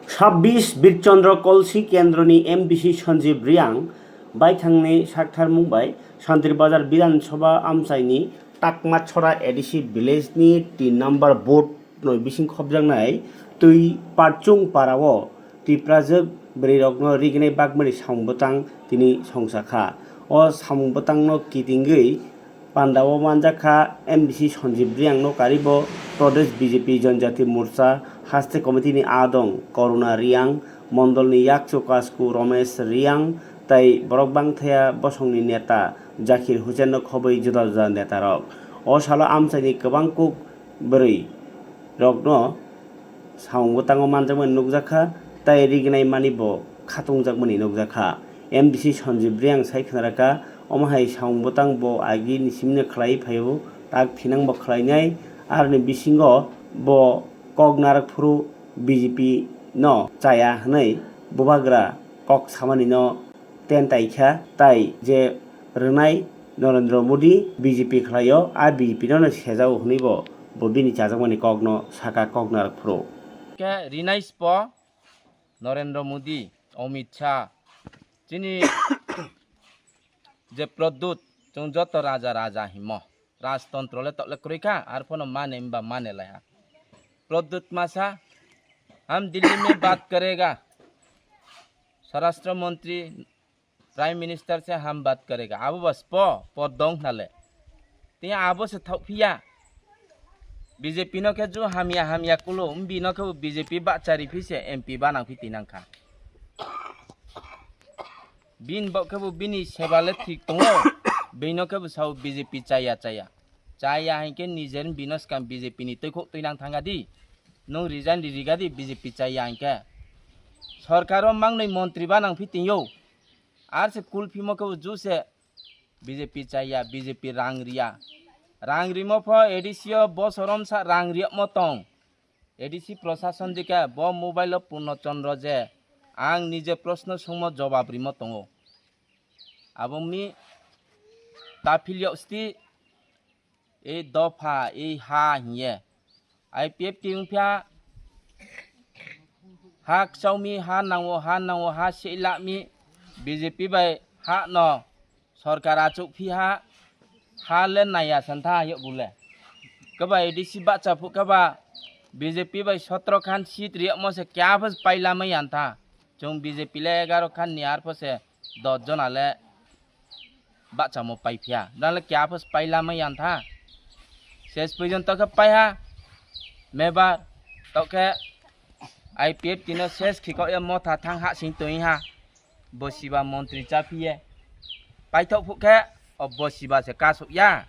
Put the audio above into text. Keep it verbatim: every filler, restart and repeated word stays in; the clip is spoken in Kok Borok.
Sabbish Birchandra Kolsi Kendroni M D C Sanjib Riang baithangni saktharmung bai Santri Bazar Bidhan Sabha amchaini Takmachora A D C village ni tin number booth noi bising khobjaknai twi Parchung parao Tiprajwk bwrwirokno rignai bagmani samung bwtang tini songsa kha. O samung bwtangno kitingwi pandao manjak kha M D C Sanjib Riangno karibo Pradesh B J P Janjati Morcha haste committee ni adong Koruna Riang, mondolni yakchu kasku Romesh Riang tei borok bangthaya bosongni neta Zakir Hussainno khobwi juda juda netarok. O salo amchaini kwbang kuk bwrwi rokno samung bwtango manjakmani nukjakha tei rignai mani bo khatungjakmani nukjakha. M D C Sanjib Riang sai khwnaraka, omo hai samung bwtang bo agi ni simino khlai phaio, tak thinang bo khlainai, aroni bisingo bo kok narak phuru B J P no chaya hwnwi bubagra kok samani no ten taikha, tai je rwnai Narendra Modi B J P khlaio, a B J P no sejago hwnwi bo, bo bini chajakmani kokno saka kok narak phuru. Khe rinai spo Narendra Modi, Amit Shah, chini je Pradyut, chwng joto raja raja himo. Rajtantro le tokle kwrwi kha, arphono mane hwnba mane lai ha. Pradyut masa, "Hum Delhi mein baat karega." Swarashtra Mantri, Prime Minister se hum baat karega. Abo ba spo, po dong nale. Tei abo se thok phiya. B J P no khe ju hamya hamya kulo, bini khe bo B J P bahchari phi se M P banang phi tinang kha. Bin bo khe bo bini seba le thik tongo, bini khe bo sao B J P chaya chaya. Chaya hinkhe nijer bino skang B J P ni twikhok twinang thanga di. Nwng resign ri riga di B J P chaya hinkhe. Sorkar o mangnwi montri banang phi tingyo. Ar se kulphimo khe bo ju se B J P chaya, B J P rang riya. Rang rimo pho A D C o bosorom sa rang riyakmo tong. A D C prosason dikhe bo mobile o Purno Chandra je ang nije proshno sungmo jobab rimo tongo. Abo wngmi taphil yok sti ei dopha, ei ha hiye. I P F T wngpha ha kchaumi, ha nango, ha nango, ha seilami B J P bai ha no sorkar achuk phi ha, ha le naiya san tha yok bule. Kaba A D C bahcha phu kaba B J P bai sotro khan seat riyakmo se kya phas paila mai yan tha. Chwng B J P le egaro khan ni arpho se dos jona le bahchamo pai phiya. Dale kya phas paila mai yan tha. Ses porjonto khe pai ha. Mebar tok khe I P F T no ses khiko ya motha thang ha sing twi ha. Bo siba montri cha phiye. Paithok phu khe o bo siba se kasuk ya.